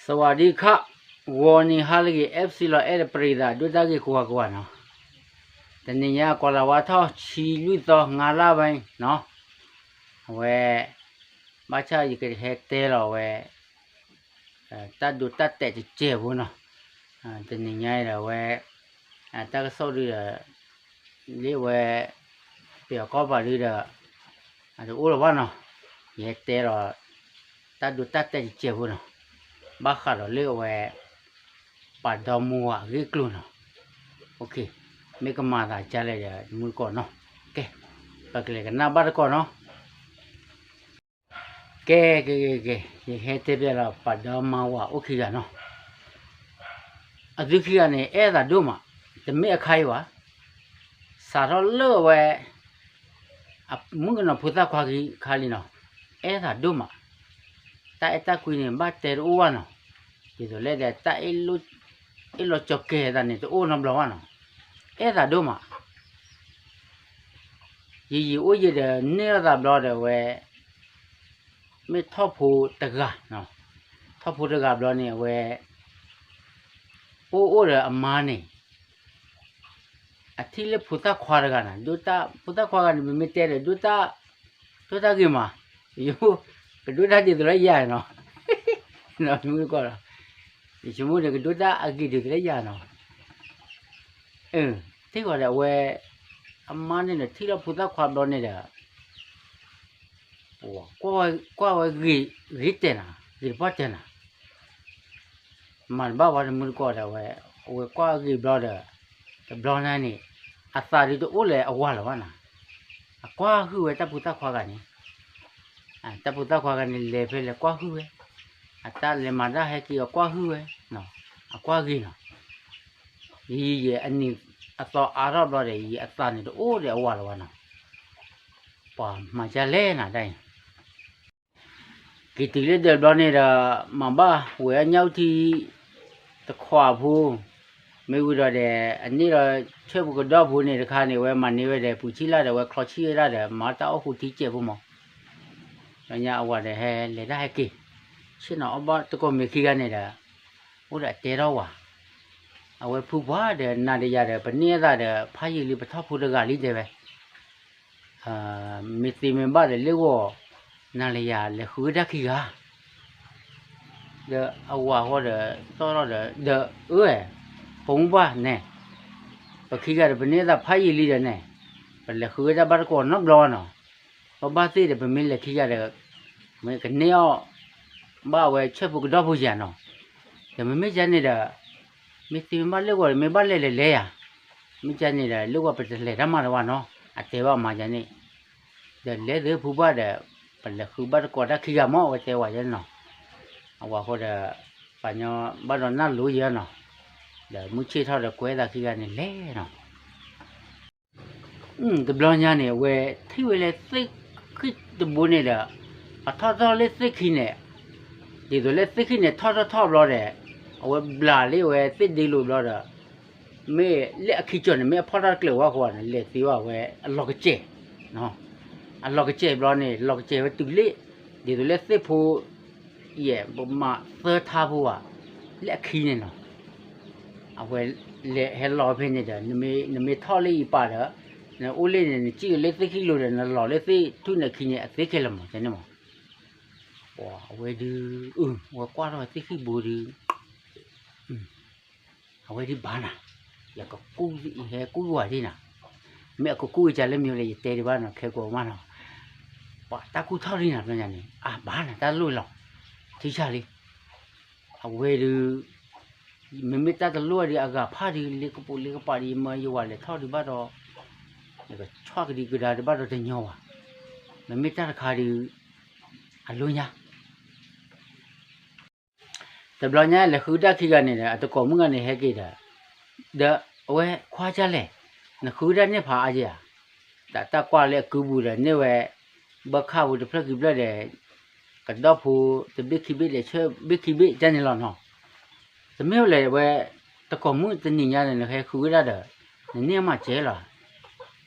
สวัสดีค่ะ ဂီၤနံၤဟါလၢအဂ့ၤ FC လီၤအဲၣ်ဒီးပရံသး ဒိၣ်တၢ်ဂ့ၢ်ကိးဂၤကိးဂၤနီၤ, တနံၤညါ ကီၤလၤဝါထီၣ် ဆံလွံၢ်သီ ငါးလါဘၣ်နီၤ, အဝဲ ဘၣ်ဆၣ်ယကဟဲတဲလီၤဝဲ တၢ်ဒိတၢ်တဲာ်တစဲးဖိနီၤ, တနံၤညါအံၤဒီးအဝဲ တၢ်ကစီၣ်ဒုဒီး လၢအဝဲ ပယီၤကီၢ်ပၤဒုဒီး အတအိၣ်လၢၤဘၣ်နီၤ, ယဟဲတဲလီၤ တၢ်ဒိတၢ်တဲာ်တစဲးဖိနီၤ, ဘၣ်ဃးဒီးလၢအဝဲ ပှၤဒီမါဝၤအဂ့ၢ်အကျိၤနီၤ, မ့ၢ်ကမၤသးဒ်လဲၣ်ဒီး တမူတကိးနီၤ, ကဲ ပကလဲၤကနၣ်ဘၣ်တကိးနီၤ. ကဲ ကဲ ကဲ ကဲ ယကဟဲတဲပျဲလီၤ ပှၤဒီမါဝၤအိၣ်ခံဂၤနီၤ, အသုခံဂၤန့ၣ် အဲၣ်သးဒိၣ်မး, တမ့ၢ်အခါအံၤဘၣ်, စးထီၣ်လၢအဝဲ မုၣ်ကနီၤဖိသၣ်ခွါခံခါလံနီၤ, အဲၣ်သးဒိၣ်မး, တၢ်အဲၣ်တၢ်ကွံန့ၣ် ဘၣ်တဲတအိၣ်ဘၣ်နီၤ, ဒ်သိးလဲၣ်ဒီး တၢ်အ့ၣ်လိာ်ကၠီၤကဲၤသးန့ၣ် တအိၣ်နီတဘျီဘၣ်နီၤ, အဲၣ်သးဒိၣ်မး ယံာ်ယံာ်အိၣ်ယံာ်ဒီး န့ၢ်လိာ်သးဘျီဒီးအဝဲ မ့ၢ်ထီၣ်ဖိတဂၤ, ထီၣ်ဖိတဂၤဘျီန့ၣ် အဝဲ အိၣ်အိၣ်ဒီးအမါန့ၣ် အထံၣ်လၢဖိသၣ်ခွါတဂၤနီၤ, ဒိၣ်တၢ်ဖိသၣ်ခွါတဂၤန့ၣ် ပမ့ၢ်တဲဒီး ဒိၣ်တၢ် ဒိၣ်တၢ်ဂ့ၤမး, ယိ ကဒိၣ်တၢ်ဒ်သိးလၢယၤနီၤ, ယဆိကမိၣ်ဒီး ကဒိၣ်တၢ်အဂ့ၤဒ်သိးလၢယၤနီၤ, ထံၣ်ဃီဒီးအဝဲ အမါန့ၣ်ဒီး ထံၣ်လၢဖိသၣ်ခွါဘျီန့ၣ်ဒီး ကွၢ်ဝဲဂ့ၤတဲာ်နၤ, ဂ့ၤတပှၢ်တဲာ်နၤ, မၤတဘၣ်ဝဲတမူတကိးဒီး အဝဲ အဝဲကွၢ်ဂ့ၤဘျီဒီး တဘျီန့ၣ်န့ၣ် အသးဒုးတအိၣ်လၢအဝၤလၢၤဘၣ်နၤ, အကွၢ်ဟုၣ်ဝဲတၢ်ဖိသၣ်ခွါဂၤန့ၣ်, တၢ်ဖိသၣ်ခွါဂၤန့ၣ် လဲၤဖဲလဲၤကွၢ်ဟုၣ်ဝဲ, အတၢ်လဲၤမၤတၢ်ဟဲက့ၤအကွၢ်ဟုၣ်ဝဲ, အကွၢ်ဂ့ၤနီၤ, ယံာ်ယံာ်အနံၤအသီအါထီၣ်ဘျီဒီး ယံာ်အသးန့ၣ်တအိၣ်ဒီးအဝၤလၢၤဘၣ်နီၤ, ပှၤမၤဒ်လဲၣ်နၤဒၣ်အံၤ က့ၤတုၤလၢဒၢးဘျီန့ၣ်ဒီး မၤဘၣ်ဝဲအညၣ်အူထံ တခွးဖိ, မ့ၢ်ဝံၤဒီးဒီး အန့ၢ်ဒီးဆၢၣ်ဖိကဒီၣ်ဖိန့ၣ်တခါန့ၣ် ဝဲမၤန့ၢ်ဝဲဒီး ပူၤဆံၣ်လၢ်ဒီး ဝဲချီဆံၣ်ဝဲဒၣ်ဒီး မၤတၢ်အီၣ်ဃူထံစဲးဖိမး, လၢညါအဝၤဒီးဟဲလဲၤတၢ်ဟဲက့ၤ, ဆ့ၣ်နီၤအီၣ်ဘၣ်တကိးမဲာ်ခံဂၤန့ၣ်ဒီး အိၣ်ဒီးအတဲထီၣ်ဝၤ, အဝဲဖုပှၢ်ဒီးနၤဒီးယၤဒီး ပန့ၢ်အသးဒီး ဖးယံာ်လံပထီၣ်ဖိတဂၤလံတဲဝဲ မ့ၢ်သ့မ့ၢ်ဘၣ်ဒီးလၢဂီၢ် နၤလၢယၤလဲၤဃုဝဲဒၣ်ခံဂၤ, ဒီးအဝၤဃီဒီး သီၣ်ထီၣ်ဒီး ဒီးအၢ ပိာ်မုၣ်ပှၢ်န့ၣ်, ပခံဂၤဒီးပန့ၢ်သးဖးယံာ်လံဒီးန့ၣ်, ပလဲၤဃုဝဲဒၣ်ဘၣ်တကိးနီတဘျီဘၣ်နီၤ, ပဘၣ်သ့ၣ်ဒီးပမ့ၢ်လဲၤခံဂၤဒီး မ့ၢ်ကန့ၢ်အီၣ် ဘၣ်ဝဲဆၢၣ်ဖိကဒီၣ်ဖိယၤနီၤ, ဒီးမ့မ့ၢ်ကန့ၣ်ဒီး မ့ၢ်သ့မ့ၢ်ဘၣ်လၢဂီၢ်ဒီး မ့ၢ်ဘၣ်လဲၤလဲၤလဲၤယၤ, မ့ၢ်ကန့ၣ်ဒီး လၢဂီၢ်ပတလဲၤတၢ်မၤတဝါနီၤ, အတဲဘၣ်မၤကန့ၣ်, ဒီးလဲၤသ့ဖုပှၢ်ဒီး ပလဲၤဃုဘၣ်တကိးတၢ်ခံဂၤမး အဝဲတဲဝဲယဲနီၤ, အဝၤဃီဒီး ပှၤညီဘၣ်ဒီးနၢ်လိၤယဲနီၤ, ဒီးမုၢ်ဆ့ၣ်ထီၣ်ဒီးကွဲသးခံဂၤန့ၣ်လဲၤနီၤ တဘျီညါန့ၣ် အဝဲထံၣ်ဝဲလၢသ့ၣ်ခံတဘိန့ၣ်ဒီး အထီၣ်ထီၣ်လၢသ့ၣ်ခံန့ၣ်, ဒ်သိးလၢသ့ၣ်ခံန့ၣ်ထီၣ်ထီၣ်ထီၣ်ဘျီဒီး အဝဲဘျးလၢအဝဲသ့ၣ်ဒ့လိာ်ဘျီဒီး မ့ၢ်လၢအခံကၠီၣ်န့ၣ် မ့ၢ်အဖီၣ်တၢ်တကျၢၤဝဲဃိန့ၣ် လဲၤသ့ဝဲအဝဲအလီၤကစဲၢ်, အလီၤကစဲၢ်ဘျီန့ၣ် လီၤကစဲၢ်ဝဲတုၤလၢ ဒ်သိးလၢသ့ၣ်ဖိ ယဲၢ် ပမၤသၢထါဖိဧါ, လၢအခံန့ၣ်နီၤ, အဝဲလဲၤဟဲလီၤဖဲန့ၣ်ဒီး နမ့ၢ်ထီၣ်လၢယပၤဒီး နအိၣ်လၢန့ၣ် နစံၣ်လၢသ့ၣ်ခံလိၤဒီး နလီၤလၢသ့ၣ်ထူၣ်န့ၣ်ခံန့ၣ် အသ့ခဲလၢာ်မး ကန့ၣ်မး, အဝဲဒုး အဝဲကွၢ်ထီၣ်ဝဲသ့ၣ်ခံဘိဒုး အဝဲဒုးဘၣ်နၤ, ယကကူၣ် ယဟဲကူၣ်ဝဲဒ်နၤ, မ့ၢ်အကကူၣ်ကစၢ်လၢမံၤလဲၣ် ယတဲဒံးဘၣ်နီၤ ခဲကိးမးနီၤ, ပှၤတၢ်ကူၣ်ထီၣ်ဒ်နၤ ဘျီညါန့ၣ် အဘၣ်နၤ တၢ်လိၣ်လီၤ, ထံဆၣ်လံ, အဝဲဒုး မ့မ့ၢ်တၢ်တလိၣ်ဒုး အဂၤဖးဒုး လ့ကပိာ်လ့ကပၤဒုး ယမၢယဝၤလဲၤထီၣ်ဒုးဘၣ်ဒီး ယကဆီၣ်ကဒံကဒါဒုးဘၣ်ဒီးတညီဘၣ်, မ့မ့ၢ်တၢ်တခါဒုး အလိၣ်ညါ တဘျီညါလဲၤဃုတၢ်ခံဂၤန့ၣ်ဒီး အတကိးမုၣ်ဂၤန့ၣ်ဟဲက့ၤဒီး, ဒီးအဝဲခွါကၢ်လဲၣ်, နဃုတၢ်န့ၢ်ဖးအါယဲဧါ, တၢ်ကွၢ်လၢအကုပူၤဒီးန့ၢ်ဝဲ, ဘၢခၣ်ဝဲတဖျၢၣ်ခံဖျၢၣ်ဒီး, ကဒီၣ်ဖိတဘ့ၣ်ခံဘ့ၣ်ဒီးဆၢဘ့ၣ်ခံဘ့ၣ်ကၢ်န့ၣ်လီၤနီၤ, တမ့ၢ်ဝဲလဲၣ်ဝဲ, တကိးမုၣ်တနံၤညါဒီး နဟဲဃုဝဲဒၣ်ဒီး, နန့ၢ်မၤစဲလီၤ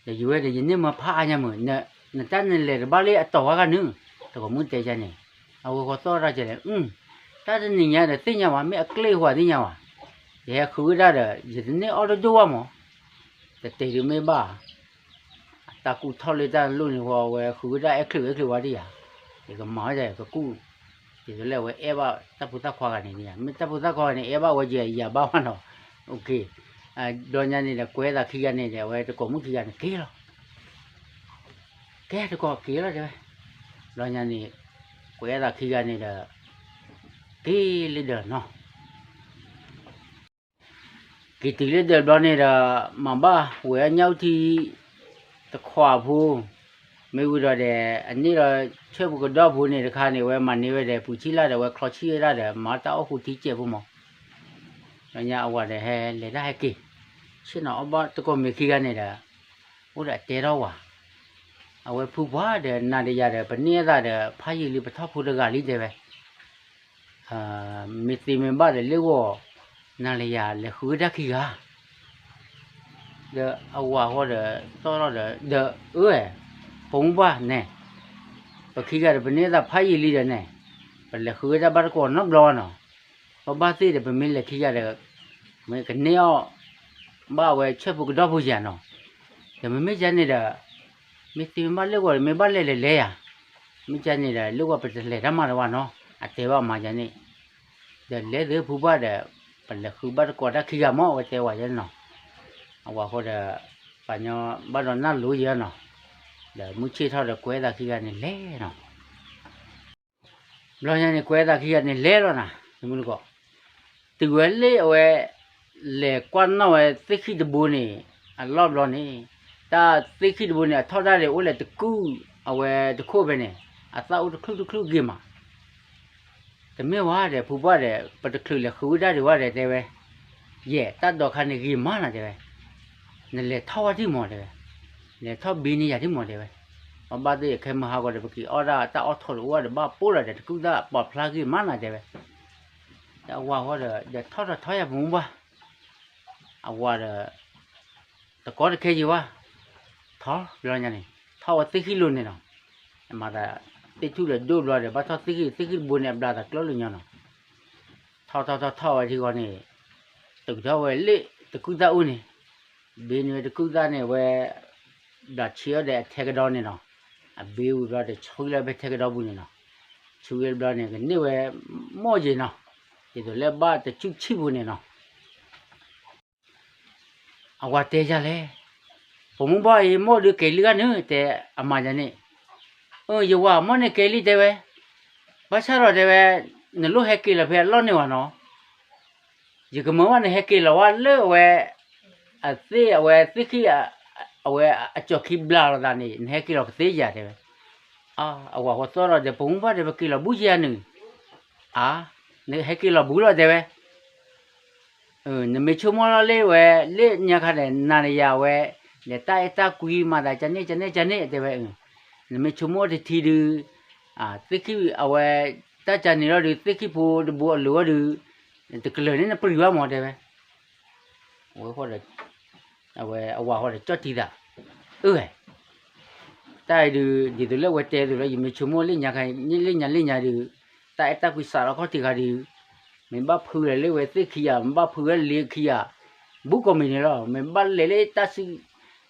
ဒီးယဝဲဒီး ယန့ၢ်မၤဖးအါညါမုၢ်, နတၢ်နလဲၤတဘၣ်လၢအတီၤဝါဂၤနုၢ်, တကိးမုၣ်တဲယၤန့ၣ်, အဝဲဃီသီၣ်တၢ်ကလဲၣ်, တၢ်တနံၤညါဒီးသ့ၣ်ညါဝဲ မ့ၢ်အကျဲၢ်ဟူသ့ၣ်ညါဝဲ, ယဟဲဃုဝဲဒၣ်ဒီး ယတန့ၢ်အီၣ်တဒိၣ်ဘၣ်မး, တတဲဒုးမ့ၢ်ဘၣ်, အတၢ်ကူၣ်ထီၣ်လၢတၢ်လိၣ်န့ၣ်ဃီ အဝဲဃုဝဲဒၣ်အဲၣ်ချုးအဲၣ်ချုးဝဲဒၣ်ယၤ, ယကမၤဝဲဒၣ်ကကူၣ်, ဒ်သိးလၢအဝဲအဲၣ်ဘၣ်တၢ်ဖိသၣ်ခွါဂၤန့ၣ်, မ့ၢ်တၢ်ဖိသၣ်ခွါဂၤန့ၣ် အဲၣ်ဘၣ်ဝဲယၤဘၣ်ဝဲနီၤ, ဘျီညါန့ၣ်ဒီး ကွဲးသးခံဂၤန့ၣ်ဒီး အဝဲတကိးမုၣ်ခံဂၤန့ၣ်က့ၤလီၤ ကဲတကိးက့ၤလီၤတဲဝဲ, ဘျီညါန့ၣ် ကွဲးသးခံဂၤန့ၣ်ဒီး က့ၤလၢဒၢးနီၤ, က့ၤတုၤလၢဒၢးဘျီန့ၣ်ဒီး မၤဘၣ်ဝဲညၣ်အူထံ တခွးဖိ, မ့ၢ်ဝံၤဒီးဒီး အန့ၣ်ဒီး ဆၢၣ်ဖိကဒီၢ်ဖိန့ၣ်တခါန့ၣ် အဝဲမၤန့ၢ်ဝဲဒီး ပှ့ၤဆံၣ်လၢ်ဒီး အဝဲချီဆံၣ်ဝဲဒၣ်ဒီး မၤတၢ်အီၣ်ဃူထံကဲးဖိမး, ဘျီညါအဝၤဒီးဟဲလဲၤတၢ်ဟဲက့ၤ, ဆ့ၣ်နီၤအီၣ်ဘၣ်တကိးမ့ၤခံဂၤန့ၣ်ဒီး အိၣ်ဒီးအတဲထီၣ်ဝၤ, အဝဲဖုပှၢ်ဒီး နၤဒီးယၤဒီး ပန့ၢ်သးဒီး ဖးယံာ်လံ ပထီၣ်ဖိတဂၤလံတဲဝဲ, မ့ၢ်သ့မ့ၢ်ဘၣ်ဒီး လၢဂီၢ် နၤဒီးယၤလဲၤဃုဝဲဒၣ်ခံဂၤ, ဒီးအဝၤဃီဒီး သီၣ်ထီၣ်ဒီး ဒီးအၢ ပိာ်မုၣ်ပှၢ်န့ၣ်, ပခံဂၤဒီး ပန့ၢ်သးဖးယံာ်လံဒီးန့ၣ်, ပလဲၤဃုဝဲဒၣ်ဘၣ်တကိးနီတဘျီဘၣ်နီၤ, ပဘၣ်သ့ၣ်ဒီး ပမ့ၢ်လဲၤခံဂၤဒီး မ့ၢ်ကန့ၢ်အီၣ် ဘၣ်ဝဲဆၢၣ်ဖိကဒီၢ်ဖိယၤနီၤ, ဒီးမ့မ့ၢ်ယၤန့ၣ်ဒီး မ့ၢ်သ့မ့ၢ်ဘၣ်လၢဂီၢ်ဒီး မ့ၢ်ဘၣ်လဲၤလဲၤလဲၤယၤ, မ့ၢ်ယၤန့ၣ်ဒီး လၢဂီၢ်ပတလဲၤတၢ်မၤတဝါနီၤ, အတဲဘၣ်မၤယၤန့ၣ်, ဒီးလဲၤသုဖုပှၢ်ဒီး ပလဲၤဃုဘၣ်တကိးတၢ်ခံဂၤမး အဝဲတဲဝဲယၤန့ၣ်နီၤ, အဝၤဃီဒီး ပှၤညီဘၣ်ဒီးနၢ်လိၤယၤနီၤ, ဒီးမုၢ်ဆ့ၣ်ထီၣ်ဒီးကွဲးသးခံဂၤန့ၣ်လဲၤနီၤ ဘျီညါန့ၣ် ကွဲးသးခံဂၤန့ၣ်လဲၤလီၤနၤ, တမုၢ်တကိး, တုၤဝဲလၢအဝဲ လဲၤကွၢ်နီၣ်ဝဲသ့ၣ်ခံတဘိန့ၣ် အလီၢ်ဘျီန့ၣ်, တၢ်သ့ၣ်ခံတဘိန့ၣ် အထီၣ်တၢ်ဒီး အိၣ်လဲၤတကူၣ်အဝဲတခိၣ်ဖဲန့ၣ်, အသၣ်အိၣ်တချုးတချုးဂ့ၤမး တမ့ၢ်ဝဲဒီး ဖုပှၢ်ဒီး ပတချုးလဲၤဃုဝဲဒၣ်ဒံးဝဲဒီးတဲဝဲ, ယဲၢ် တၢ်ဒိးခါန့ၣ်ဂ့ၤမးနၤတဲဝဲ, နလဲၤထီၣ်ဝဲဒံးမးတဲဝဲ, လဲၤထီၣ်ဘ့န့ၢ်ယၤဒံးမးတဲဝဲ, ပဘၣ်သ့ၣ်ခဲမုၢ်ဟါဂီၤဒီး ပက့ၤအီၣ်ဒၣ်တၢ်အီၣ်ထိးတအိၣ်ဒီး ဘၣ်ပိၢ်လီၤဒီး တကူၣ်သၣ်ပာ်ဖျါဂ့ၤမးနၤတဲဝဲ, ဒီးအဝၤဃီဒီး ဒီးထီၣ်ထီၣ်ထီၣ်ယၤပမူဘၣ်, အဝၤဒီး တကီတခဲယံၤဝဲ, ထီၣ်ဘျီညါန့ၣ် ထီၣ်ဝဲသ့ၣ်ခံလိၤန့ၣ်နီၤ, မၤသး သ့ၣ်ထူၣ်လၢဒိၣ်ဘျီဒီး ဘၣ်ထီၣ်သ့ၣ်ခံ သ့ၣ်ခံတဘိန့ၣ် အဘျးသးကျၢၢ်လၢညါနီၤ, ထီၣ်ထီၣ်ထီၣ်ထီၣ်ဝဲထံဂီၤန့ၣ်, တုၤထီၣ်ဝဲလၢတကူၣ်သၣ်အူန့ၣ်, ဘ့န့ၢ်ဝဲတကူၣ်သၣ်န့ၣ်ဝဲ, ဘျးဆံးအီၤဒီးအထဲကဒီးန့ၣ်နီၤ, အဘ့ဝံၤဘျီဒီး ဆှံလၢဖဲထဲကဒီးပူၤန့ၣ်နီၤ, ဆှံလၢဘျီန့ၣ် ကန့ၢ်ဝဲ မိၢ်ယ့ၤနီၤ, ဒ်သိးလၢဘၣ်တဆူၣ်ဆံၣ်ပူၤန့ၣ်နီၤ အဝၤတဲယၤလဲၣ်, ပိာ်မုၣ်ဘီၣ်အံၤ မိၢ်ဒုးကဲၤလံဂၤနုၢ် တဲအမါယၤန့ၣ်, အၢ ယဝၤမိၢ်န့ၣ်ကဲၤလံတဲဝဲ, ဘၣ်ဆၣ်ဒီးတဲဝဲ, နလိၣ်ဟဲက့ၤလီၤဖဲအလီၢ်န့ၣ်ဝဲနီၤ, ယကမၢဘၣ်နဟဲက့ၤလီၤဝဲလၢအဝဲ, အသ့ၣ်အဝဲသ့ၣ်ခံ, အဝဲအကၠီၢ်ခံဘျးလိာ်သးန့ၣ် နဟဲက့ၤလီၤကသ့ယၤတဲဝဲ, အဝၤဃီသီၣ်ဒီး ပိာ်မုၣ်ဘီၣ်တဲ ပက့ၤလီၤဘူးယၤနုၢ်, အါ, နဟဲက့ၤလီၤဘူးလီၤတဲဝဲ နမ့ၢ်ဆိကမိၣ်လီၤလၢဝဲ လၢညါခါဒီး နၤဒီးယၤဝဲ, လဲၤတၢ်အဲၣ်တၢ်ကွံမၤသး ကန့ၣ်ကန့ၣ်ကန့ၣ်တဲဝဲ, နမ့ၢ်ဆိကမိၣ်တထံဒုး, သ့ၣ်ခံအဝဲ, တၢ်ကန့ၣ်လီၤဒုး သ့ၣ်ခံဖိတဘိအလိၤဝဲဒုး, တကလၢာ်န့ၣ်နပြံၤဘၣ်မးတဲဝဲ, အဝဲဃီဒီး, အဝဲအဝၤဃီဒီးကၠီၣ်တံၤသး, အၢ တၢ်အံၤဒုး ဒ်သိးလၢအဝဲတဲသိးလၢ ယမ့ၢ်ဆိကမိၣ်လၢညါခါ လၢညါလၢညါဒုး, တၢ်အဲၣ်တၢ်ကွံစးထီၣ်ခီၣ်ထံးခါဒုး, မ့ၢ်ဘၣ်ဖုးလၢဝဲသ့ၣ်ခံဂၤ မ့ၢ်ဘၣ်ဖုးဝဲလ့ခံဂၤ, ဘူးကိးမံၤန့ၣ်လီၤ. မ့ၢ်ဘၣ်လဲၤလၢ တၢ်စု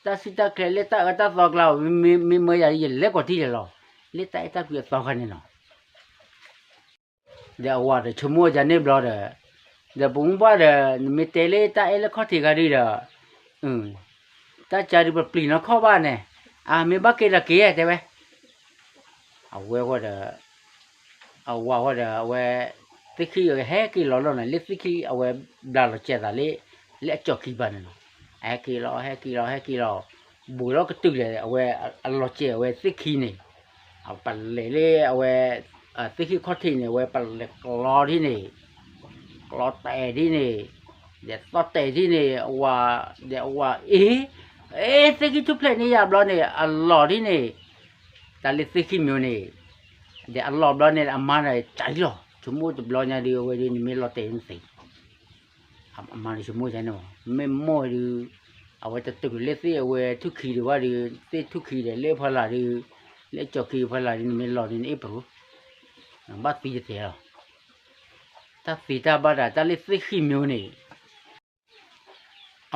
တၢ်ကျဲ လၢတၢ်အၢတၢ်သီကျါ, မ့ၢ်မၢယၤ ယလဲၤကိးထံၣ်လဲၤလီၤ, လၢတၢ်အဲၣ်တၢ်ကွံအသီခါန့ၣ်လီၤ. ဒီးအဝၤဒီးဆိကမိၣ်ယၤန့ၣ်ဘျီဒီး, ဒီးပမ့ၢ်ဘၣ်ဒီး နမ့ၢ်တဲလၢတၢ်အဲၣ်လၢခီၣ်ထံးခါဒုးဒီး, တၢ်ကါဒုးပပျံၤနီၢ်ခီၣ်ဘၣ်န့ၣ်, အါ မ့ၢ်ဘၣ်က့ၤဒီးက့ၤတဲဝဲ, အဝဲဃီဒီး, အဝၤဃီဒီး အဝဲ, သ့ၣ်ခံဟဲက့ၤလီၤလီၤန့ၣ် လၢသ့ၣ်ခံအဝဲဘျးလီၤကဲးသးလၢ, လၢအကၠီၢ်ခံဘၣ်န့ၣ်လီၤ. ဟဲက့ၤလီၤ ဟဲက့ၤလီၤ ဟဲက့ၤလီၤ, ဘူးလီၤကတုၤလဲၣ် အဝဲအလီၤကဲးအဝဲသ့ၣ်ခံန့ၣ်, ပလဲၤလၢအဝဲ, သ့ၣ်ခံခီၣ်ထံးန့ၣ် အဝဲပလဲၤကျီထံၣ်န့ၣ်, ကျီတဲာ်ထံၣ်န့ၣ်, ဒီးသီၣ်တဲာ်ထံၣ်န့ၣ် အဝၤ, ဒီးအဝၤအ့ၣ်, အ့ၣ် သ့ၣ်ခံထူၣ်ဖျဲးန့ၢ်ယၤဘျီန့ၣ် အလီၤထံၣ်န့ၣ်, တၢ်လၢသ့ၣ်ခံမံၤန့ၣ်, ဒီးအလီၤဘျီန့ၣ် အမါန့ၣ် ကၢ်လီၤ ဆိကမိၣ်တဘျီညါဒုး အဝဲဒုး နမ့ၢ်လီၤတဲာ်န့ၣ်သ့ အမါန့ၣ်ဆိကမိၣ်န့ၣ်, မ့ၢ်မိၢ်ဒုး, အဝဲတတုၤလၢသ့ၣ်အဝဲထူၣ်ခံဒံးဘၣ်ဒုး, သ့ၣ်ထူၣ်ခံဒီးလၢဖီလာ်ဒုး, လၢကၠီၢ်ခံဖီလာ်ဒုး နမ့ၢ်လီၤန့ၣ် နအ့ၣ်ပရူၤ, ဘၣ်သံတတဲလီၤ. တၢ်သ့တၢ်ဘၣ်တၢ် တၢ်လၢသ့ၣ်ဃံၣ်မ့ၢ်န့ၣ်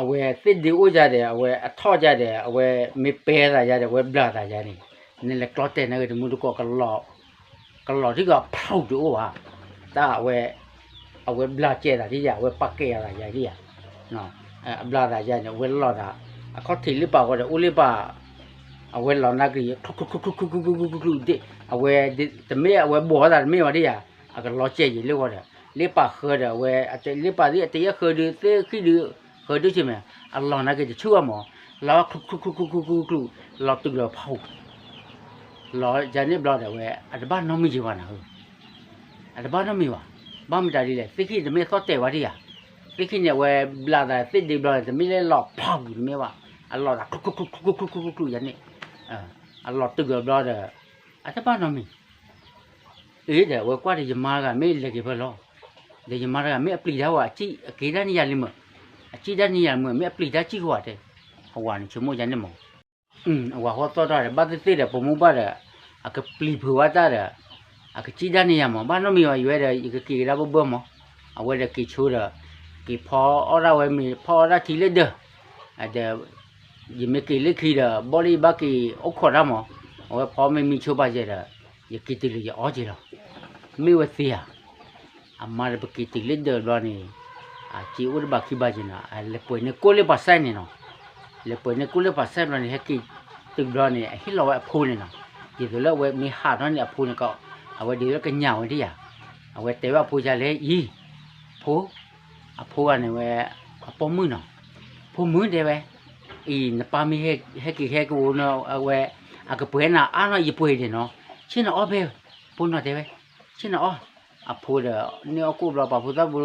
အဝဲသ့ၣ်ဒ့အိၣ်ယၤဒီး အဝဲအထီၣ်ယၤဒီး အဝဲမ့ၢ်ပဲသးယၤဒီး အဝဲဘျးသးယၤန့ၣ် နလဲၤကျီတဲာ်န့ၣ်ဂ့ၤ တမူတကိး ကလီၤထံကီးဖျိတအိၣ်ဘၣ်. တၢ်အဝဲ အဝဲဘျးကဲသးဒ်ယၤ အဝဲပာ်ကဲသးယၤဒ်ယၤ အဘျးသးယၤန့ၣ် အဝဲလီၤသး အခီၣ်ထံးလၢပာ်ဃီဒီး အိၣ်လၢပာ် အဝဲလီၤနာ်က့ၤ ချူၣ်ချူၣ်ချူၣ်ချူၣ်ချူၣ်ချူၣ်ချူၣ် အဝဲ တမ့ၢ်အဝဲဘှီးသးတမ့ၢ်ဘၣ်ဒ်ယၤ အကလီၤစဲးယံာ်လၢဂီၢ်ဒီး လၢပာ်ဃၢဒီး အဝဲ လၢပာ်သ့ၣ်အတယဲၢ်ဃၢဒုး သ့ၣ်ဃံၣ်ဒုး ဃၢဒုးဆ့မဲာ် အလီၤနာ်က့ၤတဆူၣ်ဘၣ်မး လီၤချူၣ်ချူၣ်ချူၣ်ချူၣ်ချူၣ်ချူၣ် လီၤတုၤလီၤဖး လီၤယၤန့ၣ်ဘျီဒီး အဝဲ အတဘၣ်နီတမံၤဘၣ်နၤဧၢ အတဘၣ်နီတမံၤဘၣ်. ဘၣ်မတၤဒ်လဲၣ် သ့ၣ်ဃံၣ်တမ့ၢ်သီၣ်တဲာ်ဝဲဒ်ယၤ သ့ၣ်ဃံၣ်န့ၣ် အဝဲဘျးသးသ့ၣ်ဒ့ဘျီန့ၣ် တမ့ၢ်လၢလီၤဖးပူၤတမ့ၢ်ဘၣ် အလီၤသး ချူၣ်ချူၣ်ချူၣ်ချူၣ်ချူၣ်ချူၣ်ချူၣ်ယၤန့ၣ် အလီၤတုၤလီၤဘျီဒီး အတဘၣ်နီတမံၤ အ့ဒီး အဝဲကွၢ်ဒီး ယမါတဂၤမ့ၢ်လဲၤက့ၤဖဲလီၤ, ဒီးယမါတဂၤမ့ၢ်အပျံၤတၢ်ဝဲ အက့ၤဒၣ်န့ၢ်ယၤလံမး, အက့ၤဒၣ်န့ၢ်ယၤလံမး မ့ၢ်အပျံၤတၢ်စံၣ်ကဝၤတဲ, အဝၤန့ၣ်ဆိကမိၣ်ယၤန့ၣ်မး, အဝၤဃီသီၣ်ထီၣ်ဒီး ဘၣ်သ့ၣ်သ့ၣ်ဒီး ပိာ်မုၣ်ဘၣ်ဒီး အကပျံၤဖုးဝဲတၢ်ဒီး အကစံၣ်ဒၣ်န့ၢ်ယၤမး ဘၣ်နီတမံၤဝဲ ယဝဲဒီး ယကက့ၤကဒါဘၢဘၢမး, အဝဲဒီးက့ၤဆိဒီး က့ၤဖီအီၣ်ဒၣ်ဝဲမ့ၤ ဖီအီၣ်ဒၣ်ထံလၢဒၢး, ဒီး ယမ့ၢ်က့ၤလၢခံဒီး ဘီၣ်လၢယဘၣ်က့ၤအိၣ်ခိးတၢ်မး, အဝဲဖီမ့ၤမံၤဆိပာ်စဲးဒီး ယက့ၤတုၤလၢယအီၣ်က့ၤလီၤ, မ့ၢ်ဝဲသ့ဧါ, အမါဒီးပက့ၤတုၤလၢဒၢးဘျီန့ၣ်, အစ့အိၣ်တဘၣ်ခံဘၣ်က့ၤနီၤ လဲၤပှဲၤန့ၢ်ကိၣ်လၢပှၤစဲန့ၣ်နီၤ, လဲၤပှဲၤန့ၢ်ကိၣ်လၢပှၤစဲဘျီန့ၣ် ဟဲက့ၤတုၤဘျီန့ၣ် အဟ့ၣ်လီၤဝဲအဖိန့ၣ်နီၤ, ဒ်သိးလၢအဝဲမ့ၢ်ဟးထီၣ်န့ၣ်အဖိန့ၣ်ကီး, အဝဲဒ်သိးလၢကညးဝဲဒ်ယၤ, အဝဲတဲဝဲအဖိကလဲၣ်အံၤ, ဖိ အဖိဂၤန့ၣ်ဝဲ အပိာ်မုၣ်နီၤ, ဖိမုၣ်တဲဝဲ, အံၤ နပၢ်မ့ၢ်ဟဲက့ၤဟဲက့ၤအိၣ်နီၤ အဝဲ အကပှဲၤနၤအါနီၤ ယပှဲၤဒံးနီၤ, ဆ့ၣ်နီၤအီၣ်ဖဲ, ဖိနီၤတဲဝဲ, ဆ့ၣ်နီၤအီၣ်, အဖိဒီး န့ၢ်အီၣ်ကိၣ်ဘျီ ပှၤဖိသၣ်ဘိ,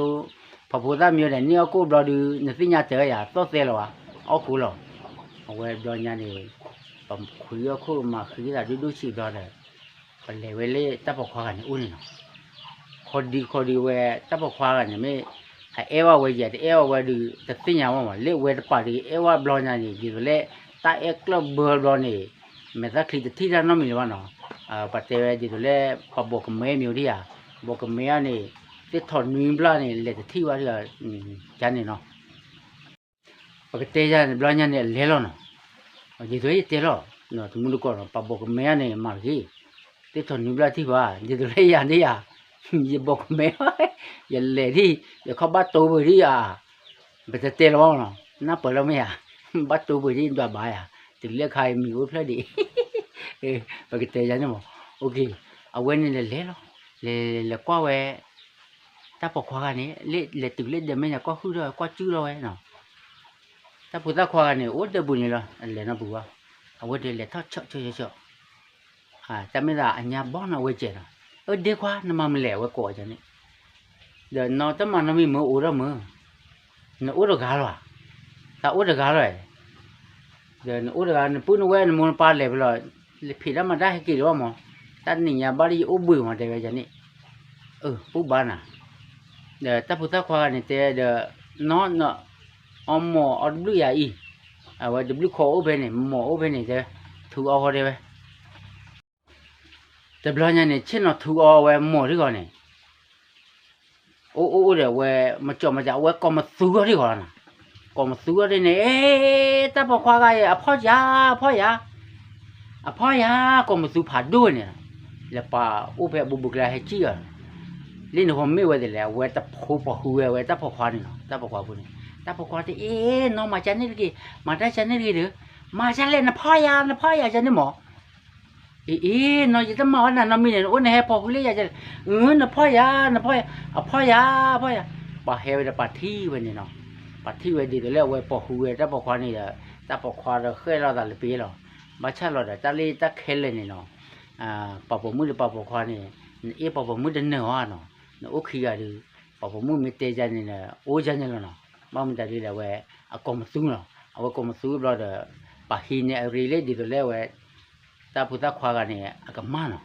ပှၤဖိသၣ်မံၤဒီး န့ၢ်အီၣ်ကိၣ်ဘျီဒုး နသ့ၣ်ညါတၢ်ယၤ သီၣ်သဲလီၤဘၣ်, အီၣ်ကိၣ်လီၤ, အဝဲဘျီညါန့ၣ်, ပခွံအီၣ်ခိၣ်မၤဃံသးဒုဒိၣ်ဆံးဘျီဒီး ပလဲၤဝဲလၢတၢ်ပိာ်ခွါဂၤန့ၣ်အိၣ်န့ၣ်နီၤ, ခီဒံခီဒံဝဲ တၢ်ပိာ်ခွါဂၤန့ၣ်မ့ၢ် အအဲၣ်ဝဲဝဲယဲ တအဲၣ်ဝဲဝဲဒုး တသ့ၣ်ညါဝဲမး လၢဝဲတပာ်ဒုး အဲၣ်ဝဲဘျီညါန့ၣ် ဒ်သိးလၢ တၢ်အဲၣ်ကျၢၢ်ဘၢဘျီန့ၣ်, မဲာ်သၣ်ချံတထံၣ်တၢ်နီတမံၤလၢၤဘၣ်နီၤ, ပှၤတဲဝဲဒ်သိးလၢ ပှၤဘိးကမဲမ့ၢ်အိၣ်ဒံးဧါ, ဘိးကမဲအီၤန့ၣ်, သ့ၣ်ထီၣ်နွံဘျီန့ၣ် လဲၤတထံၣ်ဘၣ်ဒံးဧါ, ယၤန့ၣ်နီၤ ပကတဲယၤန့ၣ် ဘျီညါန့ၣ် အလဲၤလီၤနီၤ, ဒ်သိးယတဲလီၤ, တမူတကိးနီၤ ပှၤဘိးကမဲအီၤန့ၣ် မၤတဂ့ၤ, သ့ၣ်ထီၣ်နွံဘျီထံၣ်ဘၣ် ဒ်သိးလၢယၤဒ်ယၤ, ယဘိးကမဲ, ယလဲၤဒံး ယခီၣ်ဘၣ်တိပှ့ၤဒံးဧါ, ပတတဲလီၤဘၣ်နီၤ နၢ်ပၢၢ်လီၤမ့ၢ်ဧါ, ဘၣ်တိပှ့ၤဒံး ဒွးဘၣ်ယၤ, တုၤလၢခါအံၤမံၤအိၣ်ဖျၢၣ်ဒံး, ပကတဲယၤန့ၣ်မး, အဝဲန့ၣ်လဲၤလဲၤလီၤ, လဲၤလဲၤကွၢ်ဝဲ တၢ်ပိာ်ခွါဂၤန့ၣ် လဲၤတုၤလၢဒဲမဲာ်ညါ ကွၢ်ဟုၣ်ထီၣ်ဝဲ ကွၢ်စုၣ်ထီၣ်ဝဲနီၤ, တၢ်ဖိသၣ်ခွါဂၤန့ၣ် အိၣ်ဒၢးပူၤန့ၣ်လီၤ အလဲၤနီတပူၤဘၣ်, အဝဲဒီးလဲၤထီၣ်ဆီၣ်ဆီၣ်ဆီၣ်ဆီၣ်, တၢ်မ့ၢ်သးအညါဘီနီၤ အဝဲစဲးနီၤ, အၢ ဒ့ခွါ နမၤမနုၤလဲၣ် အဝဲကိးဝဲန့ၣ်, ဒီးနီၢ်တၢ်မၤနီတမံၤမ့ၢ်အိၣ်ဒီးမုၢ်, နအိၣ်တဂၤလီၤဧါ, တၢ်အိၣ်တဂၤလီၤဧါ ဒီးနအိၣ်တဂၤ နပုၢ်နဝဲၢ်နမိၢ်နပၢ်လဲၤဖဲလဲၣ်, ဖံးတၢ်မၤတၢ်ဟဲက့ၤလၢၤဘၣ်မး, တၢ်နံၤညါဘၣ်လၢယအိၣ်ဘှံးမး တဲဝဲယၤန့ၣ်, အၢ ပူၣ်ဘၣ်နၤ, ဒီးတၢ်ဖိသၣ်ခွါဂၤန့ၣ်တဲဒီး, နီၢ်, အီမိာ်အီတဘျုးယၤအံၤ, အဝဲတဘျုးခိၣ်အိၣ်ဖဲန့ၣ် မိာ်အိၣ်ဖဲန့ၣ်တဲ, ထူအီဃီတဲဝဲ တဘျီညါန့ၣ် ဆ့ၣ်နီၤထူအီဝဲမိာ်ထံဂီၤန့ၣ်, အိၣ်အိၣ်အိၣ်ဒီးဝဲ, မကၠီမကၠီ အဝဲကိးမသူအီၤထံဂီၤလီၤနီၤ, ကိးမသူအီၤဒ်န့ၣ်, အ့, တၢ်ပိာ်ခွါဂၤအံၤ အဖီၣ်ယၤ, အဖီၣ်ယၤ, အဖီၣ်ယၤ, ကိးမသူဖးဒိၣ်ဝဲန့ၣ်, လဲၤပာ်အိၣ်ဖဲအဘူးဘူးကျါဟဲကံၣ်အီၤ, လၢန့ၣ်ဃီမ့ၢ်ဝဲဒ်လဲၣ် အဝဲတဖိပိာ်ဃုာ်ဝဲ အဝဲတၢ်ပိာ်ခွါန့ၣ်နီၤ, တၢ်ပိာ်ခွါဖိန့ၣ်, တၢ်ပိာ်ခွါတဲ အ့, နီၢ်မၤကၠါန့ၣ်တဂ့ၤ, မၤတၢ်ကၠါန့ၣ်တဂ့ၤဒီး, မၤကၠါလဲၣ် နဖီၣ်ယၤ နဖီၣ်ယၤကၠါန့ၣ်မး အ့ အ့ နီၢ် ယတမၤဝဲနၤနီတမံၤန့ၣ် နအိၣ်နဟဲပိာ်ဃုာ်လၢယၤ, အၢ နဖီၣ်ယၤ နဖီၣ်ယၤ, အဖီၣ်ယၤ ဖီၣ်ယၤ, ပှၤဟဲဝဲဒီးပှၤထံၣ်ဝဲန့ၣ်နီၤ, ပှၤထံၣ်ဝဲဒ်သိးလၢအဝဲပိာ်ဃုာ်ဝဲတၢ်ပိာ်ခွါန့ၣ်ဒီး, တၢ်ပိာ်ခွါဒီးဃဲၣ်လီၤသးလၢပ့ၤလီၤ, ဘၣ်ဆၣ်လီၤဒီး တၢ်လၢတၢ်ခဲလၢာ်န့ၣ်နီၤ, ပှၤပိာ်မုၣ်ဒီးပှၤပိာ်ခွါန့ၣ်, နအ့ၣ်ပှၤပိာ်မုၣ်တနၢၤအီၤနီၤ, နအိၣ်ခံဂၤဒီး, ပှၤပိာ်မုၣ်မ့ၢ်တဲယၤန့ၣ်ဒီး အိၣ်ယၤန့ၣ်လီၤနီၤ, ဘၣ်မတၤဒ်လဲၣ်အဝဲ, အကိးမသူလီၤ, အဝဲကိးမသူဘျီဒီး, ပှၤဟံးန့ၢ်အရ့လၢဒ်သိးလၢအဝဲ တၢ်ဖိသၣ်ခွါဂၤန့ၣ် အကမၣ်နီၤ,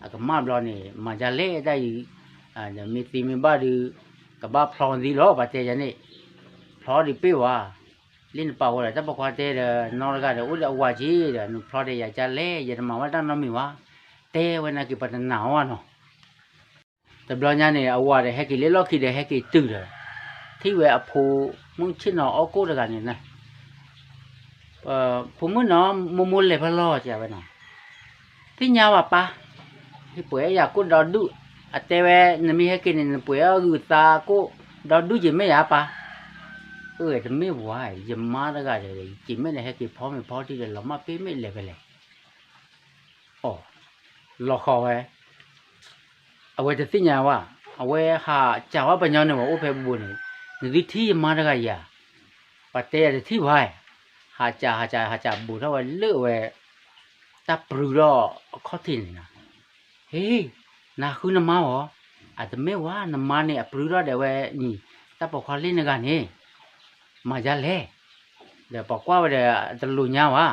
အကမၣ်ဘျီန့ၣ် မၤဒ်လဲၣ်တၢ်အံၤ, ဒီးမ့ၢ်သံမ့ၢ်ဘၣ်ဒီး, ကဘၣ်ဖျီသံလီၤ ပှၤတဲယၤန့ၣ်, ဖျီဒံးပ့ၢ်ဝဲ, လၢနပာ်ဝဲဒီးတၢ်ပိာ်ခွါတဲဒီး နီၢ်တဂၤဒီးအိၣ်ဒီးအဝၤက့ၤဒီး နဖျီဒီးယၤကၢ်လဲၣ် ယတမၤဝဲတၢ်နီတမံၤဝဲ, တဲဝဲနာ်က့ၤပှၤတနာ်ဝဲနီၤ တဘျီညါန့ၣ် အဝၤဒီးဟဲက့ၤလၢလီၢ်ခံဒီးဟဲက့ၤတုၤဒီး ထံၣ်ဝဲအဖိမုၣ်ဆ့ၣ်နီၤအီၣ်ကိၣ်တဂၤန့ၣ်, ဖိမုၣ်နီၤ မိၢ်မိၢ်လဲၤဖဲလဲၣ် တဲဝဲနီၤ, သ့ၣ်ညါဘၣ်ပၢ်, ဟ့ၣ်ပှဲၤယၤကိၣ်ဒီဒူၣ်, အတဲဝဲ နမ့ၢ်ဟဲက့ၤန့ၣ် နပှဲၤအီၣ်ဂုာ်သးကိၣ်ဒီဒူၣ်က့ၤမ့ၢ်ယၤပၢ်, အၢ တမ့ၢ်ဝဲ ယမါတဂၤဒီး က့ၤမ့ၢ်ဒီးဟဲက့ၤဖီမ့ၤဖီထံဒီး လီၤမၢ်ပ့ၢ်မ့ၢ်လဲၤဖဲလဲၣ် အီၤ, လီၤဃီၤဝဲ, အဝဲတသ့ၣ်ညါဝဲ, အဝဲဟးစံးဝဲပညီန့ၣ်ဝဲအိၣ်ဖဲပူၤန့ၣ်, နသုထံၣ်ယမါတဂၤယၤ, ပှၤတဲယၤတထံၣ်ဘၣ်, ဟးစံးဟးစံးဟးစံးဘူးထီၣ်ဝဲလၢအဝဲ တၢ်ပြုထီၣ်အခီၣ်ထံးန့ၣ်နီၤ, ဟ့, နဃုနမါဝဲ, အတမ့ၢ်ဝဲ နမါန့ၣ်အပြုထီၣ်ဒီးဝဲန့ၣ်, တၢ်ပိာ်ခွါလ့ၣ်နဂၤန့ၣ် မၤဒ်လဲၣ်, ဒီးပှၤကွၢ်ဝဲဒီးတလိၤညါဝဲ,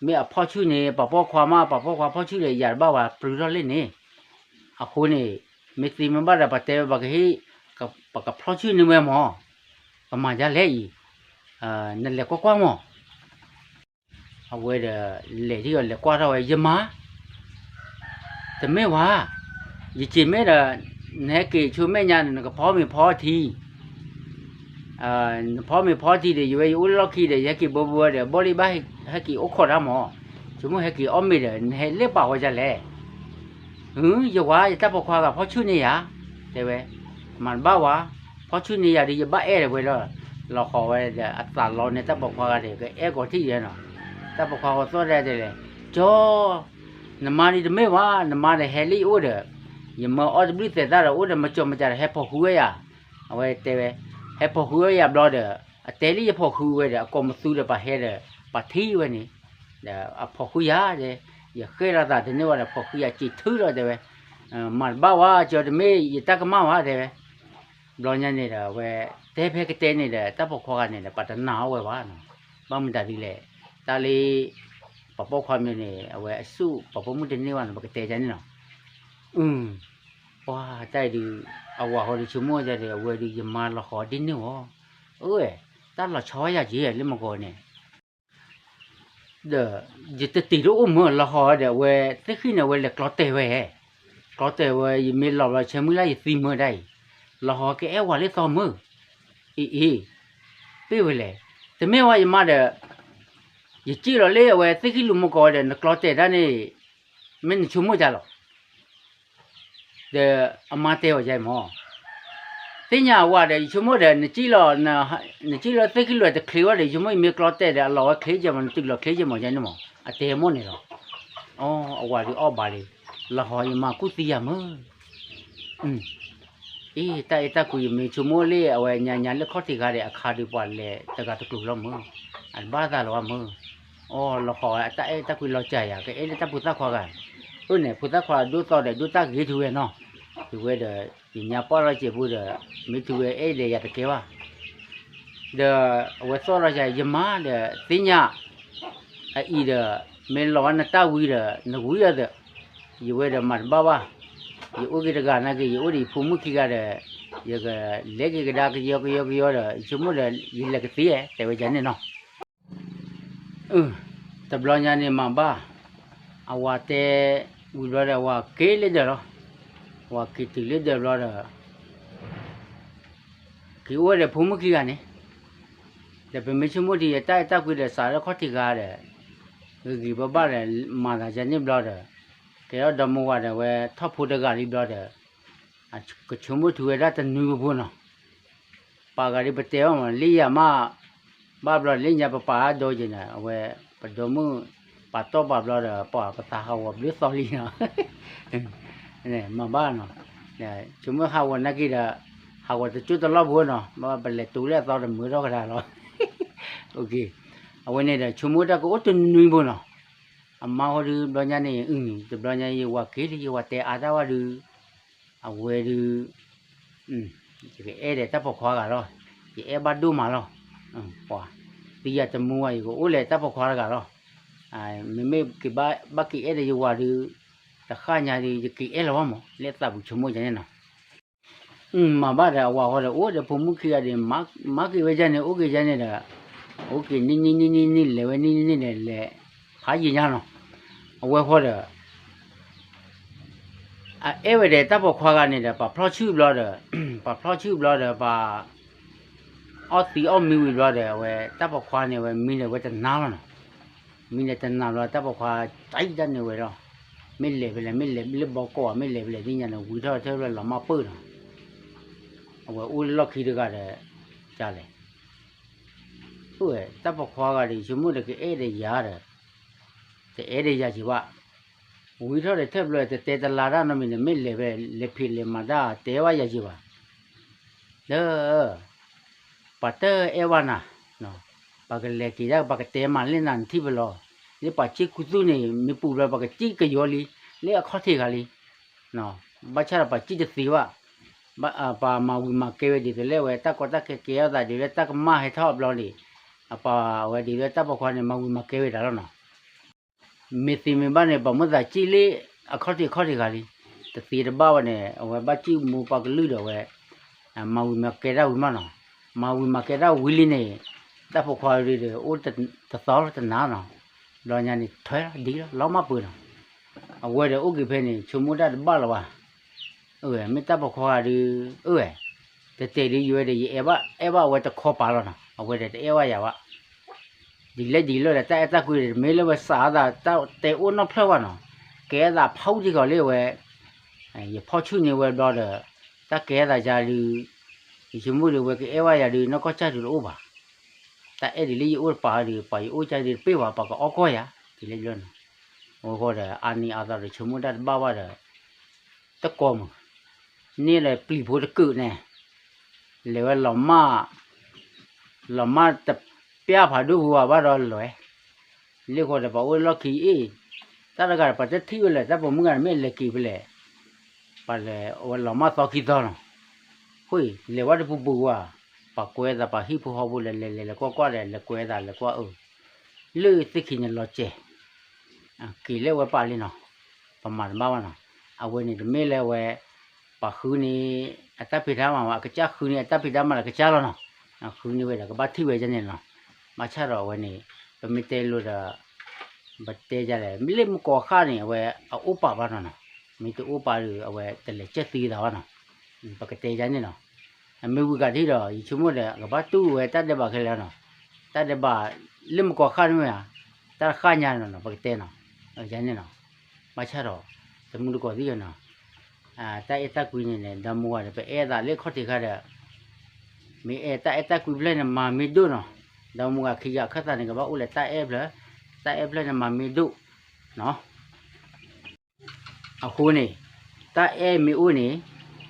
မ့ၢ်အဖီၣ်ဆူၣ်န့ၣ် ပှၤပိာ်ခွါမး ပှၤပိာ်ခွါဖီၣ်ဆူၣ်ဒီး ယၤတဘၣ်ဝဲပြုထီၣ်လ့ၣ်န့ၣ်, အဃိန့ၣ် မ့ၢ်သ့မ့ၢ်ဘၣ်ဒီး ပှၤတဲဝဲပှၤကဟ့ၣ်, ပကဖီၣ်ဆူၣ်န့ၢ်ဝဲမး, ကမၤဒ်လဲၣ်အံၤ, နလဲၤကွၢ်ကွၢ်မး အဝဲဒီးလဲၤထံၣ်အီၤလဲၤကွၢ်ထီၣ်ဝဲ ယမါ, တမ့ၢ်ဝဲ, ယစံးမ့ၢ်ဒီး, နဟဲက့ၤဆိမဲာ်ညါန့ၣ် နကဖီမ့ၤဖီထံ, နဖီမ့ၤဖီထံဒီး ယဝဲယအိၣ်လၢလီၢ်ခံဒီး ယဟဲက့ၤဘၢဘၢဒီး ဘီၣ်လံဘၣ်ဟဲက့ၤအိၣ်ခိးတၢ်မး, ဆိကမိၣ်ဟဲက့ၤအီၣ်မ့ၤဒီး နဟဲလ့ၣ်ပာ်ဝဲဒ်လဲၣ် ဟု, ယဝၤ ယတၢ်ပိာ်ခွါဂၤဖီၣ်ဆူၣ်န့ၢ်ယၤ, တဲဝဲ, မၤတဘၣ်ဝဲ, ဖီၣ်ဆူၣ်န့ၢ်ယၤဒီး ယဘၣ်အဲၣ်ဒိးဝဲလီၤ, လီၤဃီၤဝဲဒီး အသးလီန့ၢ်တၢ်ပိာ်ခွါဂၤဒီး ကအဲၣ်ကီးထံၣ်ယဲနီၤ, တၢ်ပိာ်ခွါဂၤသီၣ်ဒဲတဲလဲၣ်, ကၠီ, နမါဒ်တမ့ၢ်ဝဲ, နမါဒီးဟဲလၢယအိၣ်ဒီး, ယမၢအီၣ်တဘျုးသဲးသၣ်ဒီး အိၣ်ဒီးမၤကၠီမၤကၠီဒီး ဟဲဖိးဃုဝဲယၤ, အဝဲတဲဝဲ, ဟဲဖိးဃုဝဲယၤဘျီဒီး, အတဲလၢယဖိးဃုဝဲဒီး အကိးမသူဒီးပှၤဟဲဒီး, ပှၤထံၣ်ဝဲန့ၣ်, ဒီးအဖိးဃုယၤ, ယဃဲလီၤသးတန့ၢ်ဝဲဒီး ဖိးဃုယၤစံးထုးလီၤတဲဝဲ, မၤတဘၣ်ဝဲ ကၠီတမ့ၢ်ယတၢ်ကမၣ်ဝဲတဲဝဲ, ဘျီညါန့ၣ်ဒီး အဝဲတဲဖဲကတဲန့ၣ်ဒီး တၢ်ပိာ်ခွါဂၤန့ၣ်ဒီး ပှၤတနာ်အီၣ်ဝဲဘၣ်နီၤ, ဘၣ်မတၤဒ်လဲၣ်, တၢ်လၢ ပှၤပိာ်ခွါမ့ၢ်န့ၣ် အဝဲအစူၢ်ပှၤပိာ်မုၣ်တန့ၢ်ဘၣ်နီၤ ပကတဲဒ်န့ၣ်နီၤ, ပှၤတၢ်အံၤဒုး, အဝၤဃီဒုးဆိကမိၣ်ဒ်ဒီး အဝဲဒုးယမါလီၤဃီဒ်န့ၣ်ဝဲ, အၢ, တၢ်လီၤဆီယၤက့ၤလၢမကီၢ်န့ၣ် ဒီး ယတတ့ၤတအိၣ်မၢလီၤဃီၤဒီး အဝဲသ့ၣ်ဃံၣ်န့ၣ် အဝဲလဲၤကျီတဲာ်ဝဲ, ကျီတဲာ်ဝဲ ယမ့ၢ်လီၤဘျီဆဲမုၢ်လၢ်ယသံမၢဒၣ်အံၤ, လီၤဃီၤကအဲၣ်ဝဲလၢသီမၢ, အ့ၣ်အ့ၣ်, ပ့ၢ်ဝဲလဲၣ်, တမ့ၢ်ဝဲယမါဒီး, ယစံၣ်လီၤလၢအဝဲသ့ၣ်ဃံၣ်လူၤမကီၢ်ဒီး နကျီတဲာ်တၢ်န့ၣ်, မ့ၢ်နဆိကမိၣ်ဒ်လဲၣ် ဒီးအမါတဲအီၤယဲမၢ်, သ့ၣ်ညါအဝၤဒီး ယဆိကမိၣ်ဒီး နစံၣ်လီၤ, နစံၣ်လီၤသ့ၣ်ဃံၣ်လူၤတချ့ဝဲဒီး ယဆိကမိၣ်ယမ့ၢ်ကျီတဲာ်ဒီး အလီၤဝဲချ့ယဲမၢ် နတုၤလီၤချ့ယဲမၢ်ယဲန့ၣ်မၢ်, အတဲမိၢ်န့ၣ်လီၤ, အဝၤဒုးအီၣ်ဘၣ်လံ, လီၤဃီၤယမါကူၣ်သံယၤမၢ, အ့ၣ် တၢ်အဲၣ်တၢ်ကွံယမ့ၢ်ဆိကမိၣ်လၢအဝဲညါညါလၢခီၣ်ထံးဂၤဒီး အခါဒုးပှၤလဲၤတဂၤတကျိၤလီၤမၢ, အတဘၣ်သးလၢၤဘၣ်မၢ, အီ လီၤဃီၤဝဲအတၢ်အဲၣ်တၢ်ကွံလီၤစၢ်ယၤ ကအဲၣ်လၢတၢ်ဖိသၣ်ခွါဂၤ, အၢၣ်န့ၣ် ဖိသၣ်ခွါဒိၣ်သီဒီးဒိၣ်တၢ်ဂ့ၤထူဝဲနီၤ, ထူဝဲဒီး ယညါပှၢ်လီၤစဲးဖိဒီး မ့ၢ်ထူဝဲအဲၣ်ဒီးယၤတကဲဘၣ် ဒီးအဝဲသီၣ်လီၤယၤ ယမါဒီးသ့ၣ်ညါ, အအံၤဒီး မ့ၢ်လီၤဘၣ်နတၢ်ဝံၤဒီး နဝံၤအီၤဒီး, ယဝဲဒီးမၤတဘၣ်ဘၣ်, ယအိၣ်က့ၤတဂၤနာ်က့ ယအိၣ်ဒီးယဖိမုၣ်ခံဂၤဒီး, ယကလဲၤက့ၤကဒါကယီကယီကယီဒီး ယဆိကမိၣ်ဒီး ယလဲၤကသ့ဧါ တဲဝဲဒ်န့ၣ်နီၤ တဘျီညါန့ၣ်မၤဘၣ်, အဝၤတဲဝံၤဘျီဒီး အဝၤက့ၤလၢဒၢးလီၤ, အဝၤက့ၤတုၤလၢဒၢးဘျီဒီး က့ၤအိၣ်ဝဲဒီးဖိမုၣ်ခံဂၤန့ၣ်, ဒီးပမ့ၢ်ဆိကမိၣ်ဒ်အံၤ တၢ်အဲၣ်တၢ်ကွံဒီးစးလၢခီၣ်ထံးဂၤဒီး, ဂ့ၤဂ့ၤဘၣ်ဘၣ်ဒီး မၤသးယဲန့ၣ်ဘျီဒီး, ကဲထီၣ်ဒီမါဝၤဒီး အဝဲထီၣ်ဖိတဂၤလံဘျီဒီး, ကဆိကမိၣ်ထူဝဲဒၣ်တနွံဖိနီၤ ပှၤဂၤဒ်ပတဲအီၤမး လၢယၤမး, ဘၣ်ဘျီလၢညါပပာ်အဒိက့ၤန့ၣ် အဝဲ, ပဒိမုၣ်, ပာ်တီၢ်ပာ်ဘျီဒီး ပှၤပသးဟးဂီၤဘျုးသီလံနီၤ, မၤဘၣ်နီၤ, ဆိကမိၣ်ဟးဂီၤနာ်က့ဒီး, ဟးဂီၤတကၠိၢ်တလီၢ်ဖိနီၤ ဘၣ်ပလဲၤတူၤလၢအသီတမုာ်ထီၣ်ကဒါလီၤ, အဝဲန့ၣ်ဒီး ဆိကမိၣ်တၢ်ကအိၣ်တနွံဖိနီၤ, အမါဃီဒုးဘျီညါန့ၣ်, တဘျီညါယဝၤက့ၤလံ ယဝၤတဲအါတၢ်ဝဲဒုး, အဝဲဒုး ယကအဲၣ်ဒီးတၢ်ပိာ်ခွါဂၤလီၤ, ယအဲၣ်ဘၣ်ဒိၣ်မးလီၤ, ပှၤ, သံယၤတမူဝဲ ယကအိၣ်လဲၤတၢ်ပိာ်ခွါတဂၤလီၤ, မ့မ့ၢ်က့ၤဘၣ်က့ၤအဲၣ်ဒီးယဝၤဒုး, တဃၣ်ညါဒုး ယက့ၤအဲၣ်လီၤဘၣ်မး လၢသးပူၤဆိကမိၣ်ယဲန့ၣ်နီၤ, မၤဘၣ်ဒီးအဝၤဃီဒီး အိၣ်ဒီးဖိမုၣ်ခံဂၤဒီး, မၤက့ၤဝဲယဲန့ၣ် အိၣ်က့ၤယဲန့ၣ်ဒီး, အိၣ်က့ၤနံၣ်နံၣ်နံၣ်နံၣ်နံၣ် လဲၤဝဲနံၣ်နံၣ်နံၣ်ဒီးလဲၤ, ဖးယံာ်ညါနီၤ, အဝဲဃီဒီး အအဲၣ်ဝဲဒီးတၢ်ပိာ်ခွါဂၤန့ၣ်ဒီး ပှၤဖျီၣ်ဆူၣ်ဘျီဒီး ပှၤဖျီၣ်ဆူၣ်ဘျီဒီး ပှၤအီၣ်သံအီၣ်မံဝံၤဘျီဒီး အဝဲတၢ်ပိာ်ခွါန့ၣ် အဝဲမံဒီးဝဲတနၤလီၤနီၤ. မံဒီးတနၤဘျီ တၢ်ပိာ်ခွါတၢ်အံၤတၢ်န့ၣ်ဝဲဒီး မ့ၢ်လဲၤဖဲလဲၣ် မ့ၢ်လဲၤလၢဘီကီၢ်ဧါ မ့ၢ်လဲၤဖဲလဲၣ်သ့ၣ်ညါန့ၣ် ဝံထီၣ်ထဲလၢလီၤမၢ်ပၢၢ်နီၤ. အဝဲအိၣ်လၢလီၢ်ခံတဂၤဒီး ကလဲၣ် အိၣ်ဝဲ တၢ်ပိာ်ခွါဂၤဒီး ယဆိကမိၣ်ဒီးကအဲၣ်ဒီးယၤဒီး တအဲၣ်ဒီးယၤက့ၤဘၣ်. ဝံထီၣ်ဒီးထဲဘျီ တတဲတလါတၢ်နီတမံၤန့ၣ် မ့ၢ်လဲၤဖဲလဲၣ် လဲၤဖံးလဲၤမၤတၢ် တဲဘၣ်ယၤက့ၤဘၣ်. လၢ ပှၤတအဲၣ်ဘၣ်နၤ, ပှၤကလဲၤက့ၤဒၣ် ပှၤကတဲမၤလၢနၤနထံၣ်ဖဲလဲၣ်, လၢပှၤစံၣ်ခူသူၣ်န့ၣ် မ့ၢ်ပူၤဘျီ ပှၤကစံၣ်ကယီလံ, လၢအခီၣ်ထံးဂၤလံ. ဘၣ်ဆၣ်ဒီးပှၤစံၣ်တသ့ဘၣ်, ပှၤမၤဝံၤမၤကဲဝဲဒ်သိးလၢအဝဲ တၢ်ကီတၢ်ခဲကဲထီၣ်သးဒ်လၢတၢ်ကမၣ်ဟဲထီၣ်ဘျီန့ၣ်, ပှၤဝဲဒ်လၢတၢ်ပိာ်ခွါန့ၣ် မၤဝံၤမၤကဲဝဲဒၣ်လီၤနီၤ. မ့ၢ်သ့မ့ၢ်ဘၣ်န့ၣ် ပှၤမုၢ်သးစံၣ်လၢ အခီၣ်ထံးအခီၣ်ထံးဂၤလံ, တသ့တဘၣ်ဝဲန့ၣ် အဝဲဘၣ်စံၣ်မိၢ်ပှၤကလုၢ်ဒီးအဝဲ မၤဝံၤမၤကဲတၢ်ဝံၤမးနီၤ. မၤဝံၤမၤကဲတၢ်ဝံၤလံန့ၣ် တၢ်ပိာ်ခွါဒ်ဒီး အိၣ်တသီလၢတနၤနီၤ, ဘျီညါန့ၣ် ထွဲလီၤဒ်လီၤ လီၤမၢ်ပၢၢ်နီၤ. အဝဲဒီးအိၣ်က့ၤဖဲန့ၣ် ဆိကမိၣ်တၢ်တဘၣ်လၢၤဘၣ်. အၢ မ့ၢ်တၢ်ပိာ်ခွါဂၤဒုး အၢ တတဲာ်ဒုးယဝဲဒီး ယအဲၣ်ဘၣ် အဲၣ်ဘၣ်အဝဲတခီပၤလီၤနီၤ, အဝဲဒီးတအဲၣ်ဘၣ်ယၤဘၣ်. ဒ်လဲၣ်ဒ်လဲၣ်ဒီး တၢ်အဲၣ်တၢ်ကွံဒီး တမ့ၢ်လၢဝဲစးအသး တၢ်တဲအိၣ်နီၢ်ဖျၢၣ်ဘၣ်နီၤ, ကဲအသးဖးအူထံကီးလၢအဝဲ ယဖီၣ်ဆူၣ်န့ၢ်ဝဲဘျီဒီး တၢ်ကဲအသးယၤဒုး ယဆိကမိၣ်ဒီး အဝဲကအဲၣ်ဘၣ်ယၤဒုး နီၢ်ကီၢ်ကၢ်ဒုးတအိၣ်ဘၣ်. တၢ်အဲၣ်ဒ်လၢယအိၣ်တပၤဒီး ပှၤယအိၣ်ကၢ်ဒုးတပ့ၢ်ဘၣ် ပှၤကအီၣ်ကီၢ်ယၤ ဒ်လဲၣ်ဒ်လဲၣ်နီၤ. အဃိဒီး အါနံၤအါသီဒီး ဆိကမိၣ်တၢ်တဘၣ်ဘၣ်ဒီး တကိးမုၢ် န့ၢ်လၢပျံၤဖိတကုာ်န့ၣ် လဲၤဝဲလီၤမၢ် လီၤမၢ်တပျၢ်ဖးဒိၣ်ပူၤဘၣ်ဒီးလဲၤ, လၢဃိဒီးပှၤအိၣ်လၢလီၢ်ခံအ့ၣ်, တၢ်တဂၤဒီးပှၤတထံၣ်ဝဲလၢၤ တၢ်ပိာ်မုၣ်ဂၤန့ၣ် မ့ၢ်လဲၤက့ၤဖဲလဲၣ်, ပှၤလဲၤဝဲလီၤမၢ်သီခံသီနီၤ, ဃိ လဲၤဝဲတပူၤပူၤဝဲ, ပှၤကွဲသးပှၤဟံၣ်ဖိဃီဖိလဲၤလဲၤလဲၤကွၢ်ကွၢ်ဒီး လဲၤကွဲသးလဲၤကွၢ်အၢ လၢသ့ၣ်ခံန့ၣ်လီၤစဲး က့ၤလၢဝဲပာ်လံနီၤ, ပမၤတဘၣ်ဘၣ်နီၤ, အဝဲန့ၣ်တမ့ၢ်လၢဝဲ ပှၤဃုန့ၢ် အတၢ်ဖံးတၢ်မၤဝဲ အကစၢ်ဃုန့ၢ် အတၢ်ဖံးတၢ်မၤဒီးကစၢ်လီၤနီၤ, ဃုန့ၢ်ဝဲဒီးကဘၣ်ထံၣ်ဝဲဒ်န့ၣ်လီၤ, ဘၣ်ဆၣ်ဒီးအဝဲန့ၣ် ပမ့ၢ်တဲလိာ်ဒီး ပတဲယၤလဲၣ် လၢမုၢ်ကီၤဃၢ်န့ၣ် အဝဲအအိၣ်ပာ်ဘၣ်နီၤနီၤ, မ့ၢ်တအိၣ်ပာ်ဒီး အဝဲတလဲၤကၢၢ်သံသးဘၣ်နီၤ, ပကတဲယၤန့ၣ်နီၤ, အမ့ၢ်ဝံၤဂၤဒ်ဒီး ယဆိကမိၣ်ဒီး ကဘၣ်တူၢ်ဝဲတၢ်ဒဲးဘးခဲလၢာ်နီၤ, တၢ်ဒဲးဘး လၢမုၢ်ကီၤဃၢ်န့ၣ်မ့ၢ်ဧါ, တၢ်တဃၣ်ညါနီၤနီၤ ပကတဲနီၤ, ယၤန့ၣ်နီၤ, ဘၣ်ဆၣ်ဒီး တမူတကိးသ့ၣ်နီၤ, တၢ်အဲၣ်တၢ်ကွံန့ၣ်န့ၣ် ဒီမါဝၤဒီး ပအဲၣ်သးလၢခီၣ်ထံးခါဒီး မ့ၢ်အဲၣ်တၢ်အဲၣ်တၢ်ကွံဖျၢၣ်န့ၣ် မၤမ့ၢ်ဒိၣ်နီၤ, ဒီမါဝၤခံဂၤအခၢၣ်သးန့ၣ် ကဘၣ်အိၣ်လၢတၢ်အဲၣ်ဖျၢၣ်, တၢ်အဲၣ်ဖျၢၣ်န့ၣ် မၤမ့ၢ်ဒိၣ်နီၤ. အဃိန့ၣ် တၢ်အဲၣ်မ့ၢ်အိၣ်န့ၣ်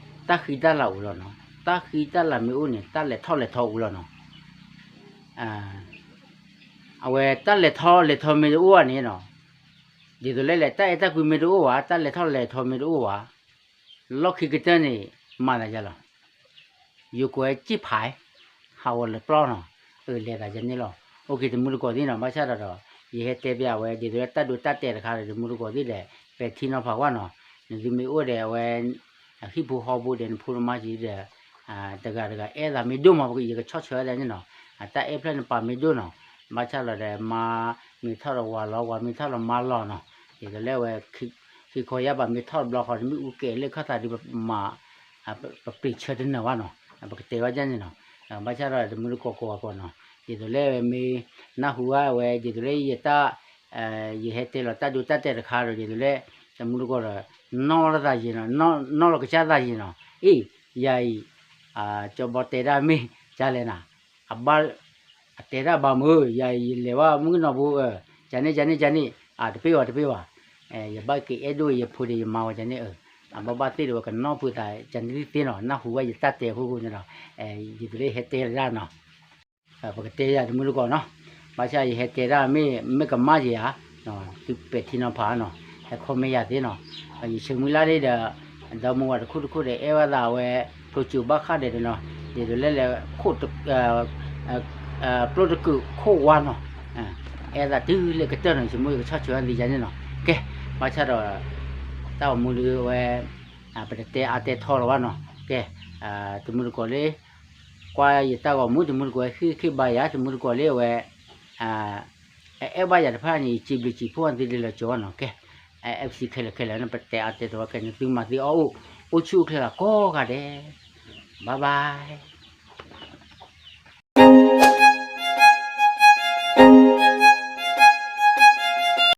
တၢ်ဃံတၢ်လၤအိၣ်လီၤနီၤ, တၢ်ဃံတၢ်လၤမ့ၢ်အိၣ်န့ၣ် တၢ်လဲၤထီၣ်လဲၤထီအိၣ်လီၤနီၤ. အဝဲတၢ်လဲၤထီၣ်လဲၤထီမ့ၢ်တအိၣ်ဘၣ်န့ၣ်နီၤ, ဒ်သိးလဲၣ်လဲၣ် တၢ်အဲၣ်တၢ်ကွံမ့ၢ်တအိၣ်ဘၣ် တၢ်လဲၤထီၣ်လဲၤထီမ့ၢ်တအိၣ်ဘၣ်, လီၢ်ခံကတၢၢ်န့ၣ် မၤသးယါလီၤ. ယကွဲးစ့ၢ်ဖး, ဟးဂီၤလၢပျီနီၤ, အလဲၤသးယါန့ၣ်လီၤ. အိၣ်က့ၤ တမူတကိးသ့ၣ်နီၤ, ဘၣ်ဆၣ်ဒီး ယဟဲတဲပျးဝဲ ဒ်သိးလၢတၢ်ဒိတၢ်တဲာ်တခါဒီး တမူတကိးသ့ၣ်ဒီး ပဲာ်ထံနီၤဖးကွၢ်နီၤ, နသုမ့ၢ်အိၣ်ဒီးအဝဲ ဟံၣ်ဖိဃီဖိဒီး နဖိနမါကံၤဒီး တဂၤတဂၤအဲၣ်သးမ့ၢ်ဒိၣ်မး ယကဆီၣ်ဆၢဒၣ်န့ၣ်နီၤ, တၢ်အဲၣ်ဖျၢၣ်န့ၣ်ပာ်မ့ၢ်ဒိၣ်နီၤ, ဘၣ်ဆၣ်လီၤဒီး မါမ့ၢ်ထီၣ်ဒီးဝၤလီၤ, ဝၤမ့ၢ်ထီၣ်ဒီးမါလီၤနီၤ, ဒ်သိးလၢအဝဲ ခံခီယါဘၣ်မ့ၢ်ထီၣ်တဘျီဃီ နမ့ၢ်အူကဲၤလၢခၢၣ်သးဒုး ပမၤ ပပျံၤဆၢတနၢၤဘၣ်နီၤ, ပကတဲဘၣ်ဒ်န့ၣ်နီၤ, ဘၣ်ဆၣ်ဒီးတမူတကိးကိးဂၤကိးနီၤ, ဒ်သိးလၢမ့ၢ်နၢ်ဟူဘၣ်ဝဲ ဒ်သိးလၢယတၢ် ယဟဲတဲလီၤတၢ်ဒိတၢ်တဲာ်တခါဒီး ဒ်သိးလၢ တမူတကိးဒီး နီၣ်လီၤသးယံာ်နီၤ, နီၣ်လီၤကစၢ်သးယံာ်နီၤ, အ့ၣ် ယၤအံၤ ကၠီဘီတဲဒၣ်မ့ၢ်ကလဲၣ်နၤ, အဘၣ် အတဲတၢ်ဘၣ်မုၢ် ယၤအံၤယလဲၤဘၣ်မုၣ်ကနီၤဖိ ကန့ၣ် ကန့ၣ် ကန့ၣ် တပ့ၢ်ဘၣ် တပ့ၢ်ဘၣ်, ယဘၣ်က့ၤအဲၣ်ဒိၣ်ယဖိဒီးယမါဝဲကန့ၣ် အဘၣ်ဘၣ်သ့ၣ်ဒီးဝဲကနီၣ်ဖုးသး ကန့ၣ်သ့နီၤ, နၢ်ဟူဘၣ်ယတၢ်တဲအဃိန့ၣ်ဒီး ဒ်သိးလၢယဟဲတဲဒၣ်နီၤ ပကတဲယၤတမူတကိးနီၤ, ဘၣ်ဆၣ်ယဟဲတဲဒၣ်မ့ၢ် မ့ၢ်ကမၣ်ယၤဧါ, သုပဲာ်ထံနီၤဖးနီၤ, ဟဲ comment ယၤသ့နီၤ, ယဆၢမုၢ်လၢ်လံဒီး ဒီမါဝၤတခိၣ်တခိၣ်ဒီး အဲၣ်ဝဲသးဝဲ ဖျိကၠိဘၣ်ဃးဒီးနီၤ, ဒ်သိးလၢလဲၤခိၣ် ပျိတကုာ်ခိၣ်ဝါနီၤ, အဲၣ်သးတုၤလၢကတၢၢ်နီၤ, ယဆိကမိၣ်ယကဆီၣ်ဆၢသ့ယၤန့ၣ်နီၤ, ကဲ ဘၣ်ဆၣ်ဒီး တၢ်အိၣ်မူဒုးဝဲ ပတတဲအါတဲထီလီၤဘၣ်နီၤ, ကဲ တမူတကိးလၢ ကွၢ်ယတၢ်ဂီၤမူ တမူတကိးဟ့ၣ်ခ့ၣ်ဘါယၤ တမူတကိးလၢအဝဲ အအဲၣ်ဘၣ်ယၤတဖၣ်န့ၣ် ယစံးဘျုးစံးဖှိၣ်အသ့ဒ်လီၤကၠီနီၤ, ကဲ အဲ FC ခဲလၢာ်ခဲလၢာ်န့ၣ် ပတဲအါတဲတဝီခဲန့ၣ် သုမၤသ့အီၣ်အိၣ် အိၣ်ဆူၣ်အိၣ်ချ့လီၤကိးဂၤဒဲး, bye bye.